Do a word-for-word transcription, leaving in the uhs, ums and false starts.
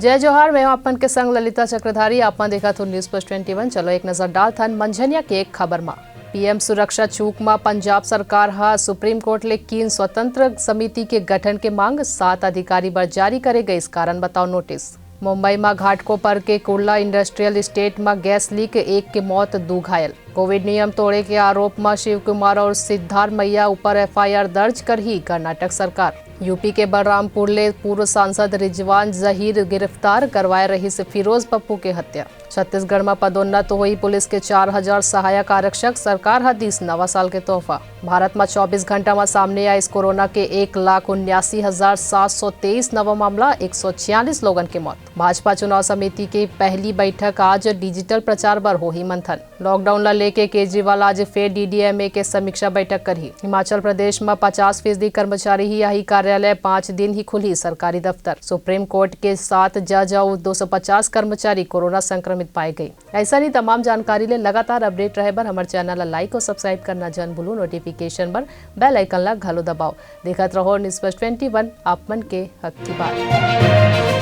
जय जोहार, मैं हूं आप मन के संग ललिता चक्रधारी। आप मन देखत हो News Plus Twenty One। चलो एक नजर डालथन मंझनिया के एक खबर मा। पीएम सुरक्षा चूक मा पंजाब सरकार ह सुप्रीम कोर्ट ले कीन स्वतंत्र समिति के गठन के मांग, सात अधिकारी बर जारी करे गइस कारण बताओ नोटिस। मुंबई मा घाटकोपर के कुर्ला इंडस्ट्रियल एस्टेट मा गैस लीक, एक के मौत, दू घायल। कोविड नियम तोड़े के आरोप मा शिव कुमार और सिद्धार्थ मैया ऊपर एफआईआर दर्ज करही कर्नाटक सरकार। यूपी के बलरामपुर ले पूर्व सांसद रिजवान जहीर गिरफ्तार, करवाए रहिस फिरोज पप्पू के हत्या। छत्तीसगढ़ म पदोन्नत होई पुलिस के चार हजार सहायक आरक्षक, सरकार ह दिस नवा साल के तोहफा। भारत म चौबीस घंटा म सामने आइस कोरोना के एक लाख उन्यासी हजार सात सौ तेईस नवा मामला, एक सौ छियालीस लोगन के मौत। भाजपा चुनाव समिति के पहली बैठक, आज डिजिटल प्रचार बर होही मंथन। लॉकडाउन ला लेके केजरीवाल आज फेर डीडीएमए के समीक्षा बैठक करही। हिमाचल प्रदेश म पचास फीसदी कर्मचारी ही आही कार्यालय, पाँच दिन ही खुलही सरकारी दफ्तर। सुप्रीम कोर्ट के सात जज अउ दो सौ पचास कर्मचारी कोरोना संक्रमित पाए गए। ऐसा ही तमाम जानकारी ले लगातार अपडेट रहे बर हमर चैनल ला लाइक और सब्सक्राइब करना झन भूलू। नोटिफिकेशन बर बेल आइकन ला घलो दबाओ। देखत रहो News Plus Twenty One, आप मन के हक की बात।